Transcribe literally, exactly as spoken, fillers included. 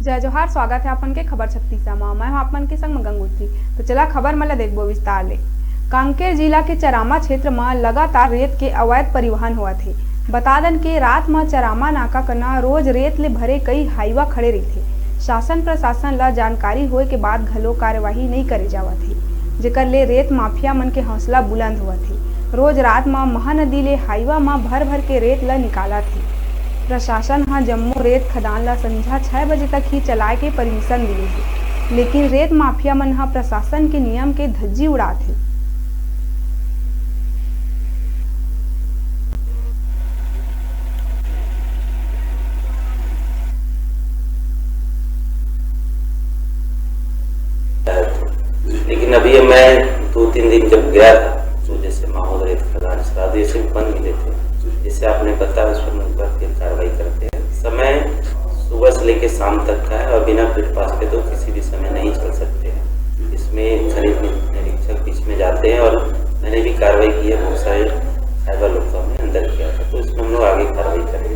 जय जोहार, स्वागत है आपन के खबर छत्तीसा मा। मैं हूं आपन के संग म गंगोत्री। तो चला खबर मन ला देखबो विस्तार ले। कांकेर जिला के चरामा क्षेत्र म लगातार रेत के अवैध परिवहन होवत हे। बता दन के रात म चरामा नाका कना रोज रेत ले भरे कई हाईवा खड़े रहिथे। शासन प्रशासन ला जानकारी होए के बाद घलो कार्यवाही नइ करे जावत हे, जेकर ले रेत माफिया मन के हौसला बुलंद होवत हे। रोज रात म महानदी ले हाईवा म भर भर के रेत ला निकालत हे। प्रशासन ह जम्मो रेत खदान ला संझा छह बजे तक ही चलाए के परमिशन दिए हे, लेकिन रेत माफिया मन ह प्रशासन के नियम के धज्जी उड़ात हे। लेकिन अभी मैं दो तीन दिन जब गया था, तो जैसे माहौल रेत खदान श्राद्ध ये सब बंद मिले थे, जैसे आपने बताया, उस पर मुकदमा फिर कार्रवाई करते हैं। समय सुबह से लेकर शाम तक का है और बिना फीट पास के तो किसी भी समय नहीं चल सकते हैं। इसमें खनिज निरीक्षक बीच में जाते हैं और मैंने भी कार्रवाई की है, बहुत सारे साइबर लोग को हमने अंदर किया था, तो इसमें हम लोग आगे कार्रवाई करेंगे।